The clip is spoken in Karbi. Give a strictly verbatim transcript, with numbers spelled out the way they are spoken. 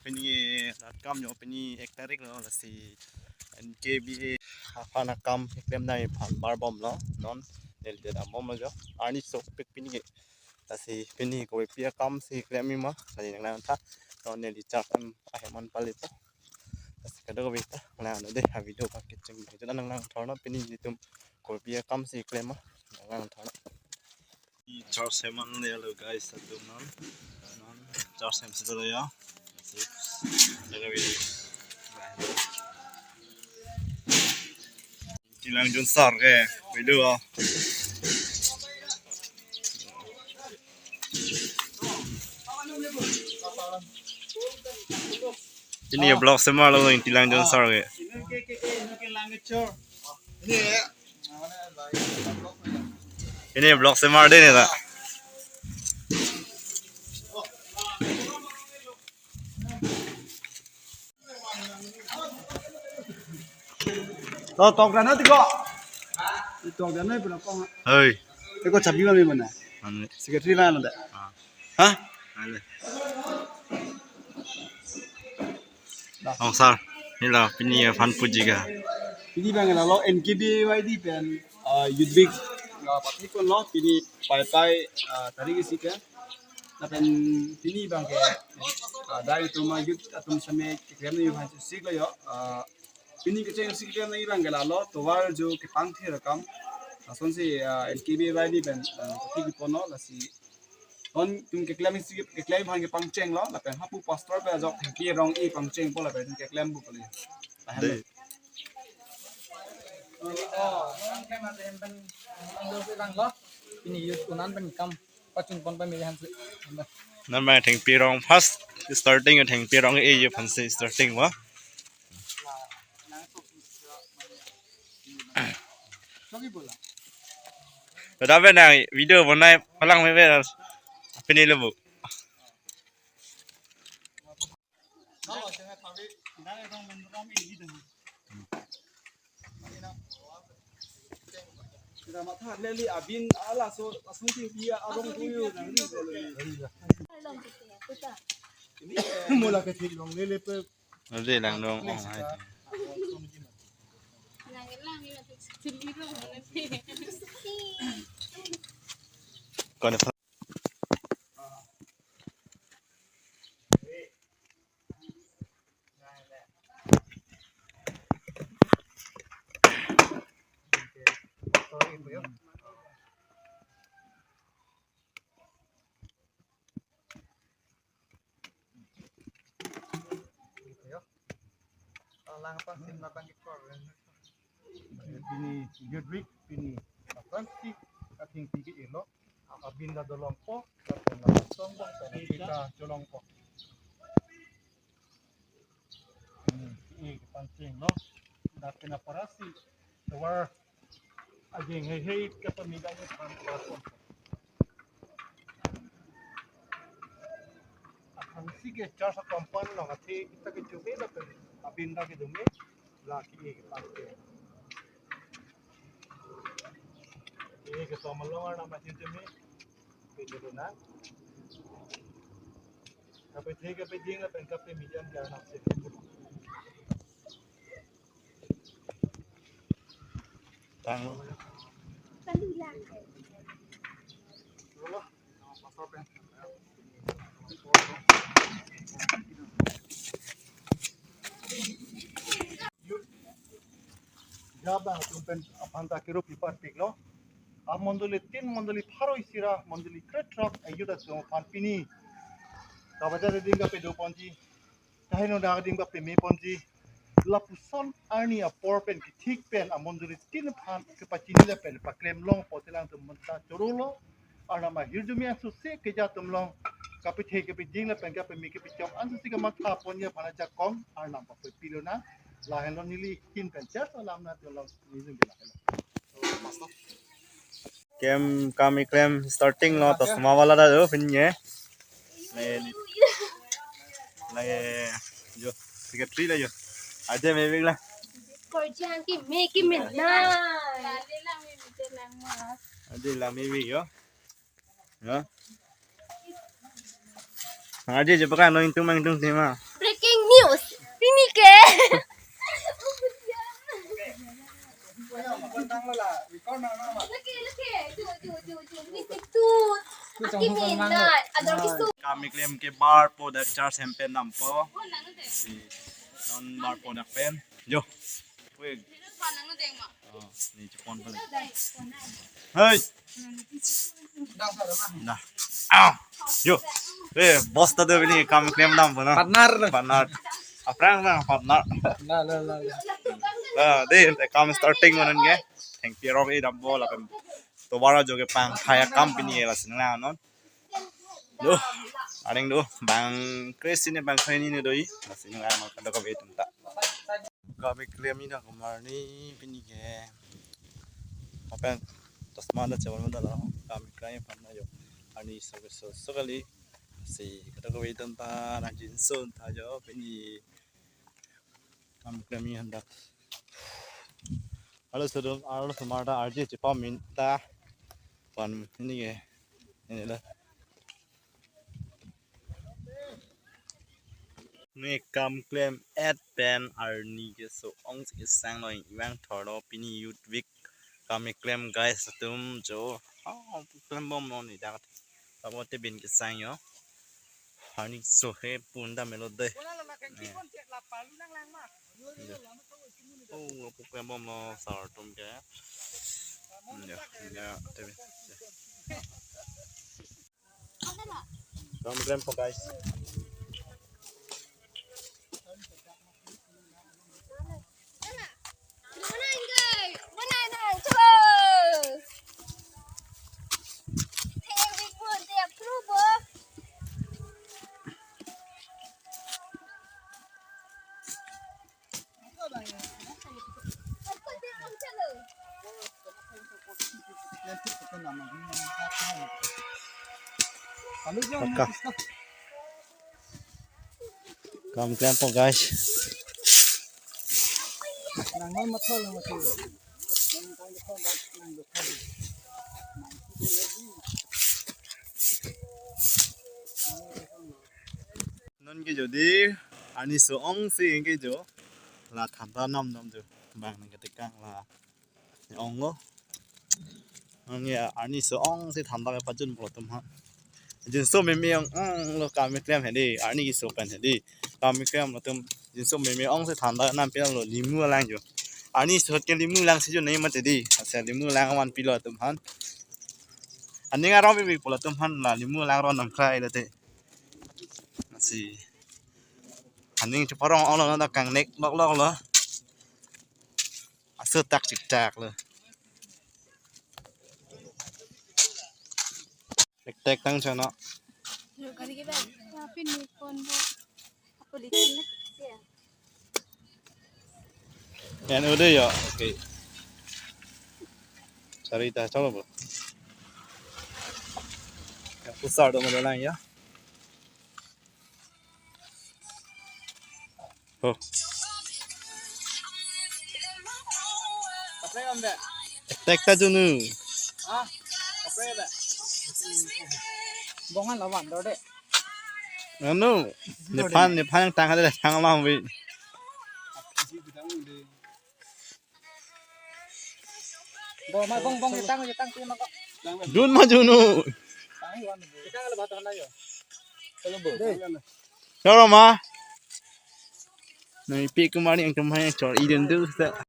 Pini rat kam jo, pini ek tarik lo, lasi N K B A aphan akam keklem nangji aphan marbomlo non, neli det ambomlo jo. Arni sopik pini ke. Lasi pini kopi akamsi klemji ma, lasi nanglangtha. Non neli char hem ahem an palipo. Lasi kadokave ta nang ano de, a video pa kecheng de, nanglangtha non, pini nelitum kopi akamsi klem ma, nanglangtha non. Char hem an le lo guys, atum non. Non char hem si lo ya. Lagawi. Tilang jun sar ke video ah. Pini vlog semar lo, tilang jun sar ke. Pini vlog semar de ne ta. To tok dan na tiko. Tok dan na pina kong. Hei. Eko chabi ma me mana. Ane. Secretary la na da. Ah. Ha? Ane. Ong sar, nila pini aphan puji ka. Pini abang lalo N K B Y D pen, ah, Youth Week, ah, pathik ponlo, pini Paipai, ah, tarik isi pen. Lapen pini abang ke, ah, dai atum a youth atum same keklem nangji aphan chesik lo jo. Ah, pini kecheng si keklem nangji abang ke lalo tovar jo kepangthir akam. Lasonsi, ah, N K B Y D pen, ah, pathik ponlo, lasi non itum keklem isi, keklem aphan kepangchenglo, lapen hapu pastor pen ajok thengpi rong-e pangchengpo lapen itum keklem pu kali. Tahan. Dei. Oh, oh, non klem ate hem pen, non do se lang lo. Pini youth unan pen kam pachun pon pa me han se. Non abang thengpi rong first starting, thengpi rong-e ji aphan si starting wa. Dada pen nang video bonai palang me pen. Pini lo bu. Matha leli abin ala so asung ti dia arong kuyu nang ni. Mula ke thik long lele pe. Ade lang dong. Oh, hai. Kon Lang apa sih, matang ikor. Pini Youth Week, pini aphan si kating tinggi elo. Abin ta dolongpo, lapen la song bang ta kita cholongpo. Hmm, e kepangchenglo. Lapen aparasi tovar ajeng heihei kepamidang ni phan kelas. Aphan si ke church compound along athe kita ke chume lapen abin ta kedume, la ke e kepangcheng. E ketom along arnam ahin tumi. Pindolo na. Kapethe kapeding lapen kapemidang ke arnam si. Tang. Lolo. Jaba atum pen aphan ta kirup ipar piklo. A mondoli tin, mondoli pharo isi ra, mondoli krethrok a youth atum aphan pini. Kabaja ding kapedo ponji. Tahai no da ding kapeme ponji. Lapuson arni apor pen kethik pen a mondoli tin aphan kepachini lapen paklem longpo, te alangtum monta chorolo. Arnam ahirjume asuse keja atum along kapethe kapeding lapen kapeme kapechok ansi kamatha ponji aphan ajakong arnam pape pilona. Lahenlo neli kin pen church alam na atum along nijung ke lahenlo. Kem kam keklem starting lo, to sma wala ta do pini ye. Lagi, lagi jo secretary la jo. Aje me big la. Korjang ki me ki me na. Aje la me big yo. Ya. Aje je pakai no intung mang intung tema. Break Tus, pini ke. Kami klem ke barpo dak charge hem pen dampo. Si non barpo dak pen. Jo. Wait. Oh, ni chupon pala. Hey. Dah. Ah. Yo. Eh, boss ta do pini kam klem dampo na. Partner. Partner. Aphrang na partner. La, la, la, la. Ah, de, de kam starting manan ke. Thengpi arong e dampo lapen tovar ajo kepangthai akam pini lasi nanglang non. Do. Aning do. Bang kre-isi ne bang kre-hini ne do-i. Lasi nanglang non kadokave atum ta. Kami klem ini dak kemar ni pini ke. Apa yang tas mana cawan mana lah kami klem aphan na jo. Arni so so so kali si kadokave atum ta nang jinso ta jo pini kami klem ini hendak. Halo sodom, halo semar ta arje chepam min ta pan ini ke. Ini la. Ne kam klem et pen arni keso-ong si kesang noi iwang thorlo pini Youth Week kam klem guys atum jo. Ah, klem bom non ni dak. Tabo te bin kesang yo. Arni so he pun dam melo de. Oh, lapu klem bomlo sar atum ke. Ya, ya, te bin. Kam klem po guys. Paka. Kam klem po guys. Non ke jodi arni so-ong si ke jo la thanda nam nam jo bang nang ketekang la ong lo. Ang ya arni so-ong si thanda ke pajun pulo atum ha. Jinso meme ong ong lo kami klem hedi arni keso pen hedi kami klem atum jinso meme ong si thanda nam pen lo limu alang jo. Arni so ke limu lang si jo nei mate di asa limu lang van pilo atum han. Aning arong bibi pulo atum han la limu lang ron nam krai lo te. Si aning cheparong ong lo na kangnek lok lok lo. Aso tak chik tak lo. Tek tek tang chano. Yo, kari ke ba? Tapi ni kon bo. Apa di sini? Ya. Yan udah ya. Oke. Cari dah coba bo. Ya, pusar dong udah lang ya. Oh. Kaprek am be? Tek ta junu. Ha? Kaprek be? Bongan lawan do de. Anu, nephan nephan yang tang ada tang lam wi. Bo ma bong bong yetang yetang ti ma ko. Dun ma junu. Tang iwan. Kita kalau batas na yo. Kalau bo. Deh. Choro ma. Nang ipi kumari yang kemai chor iden tu sa.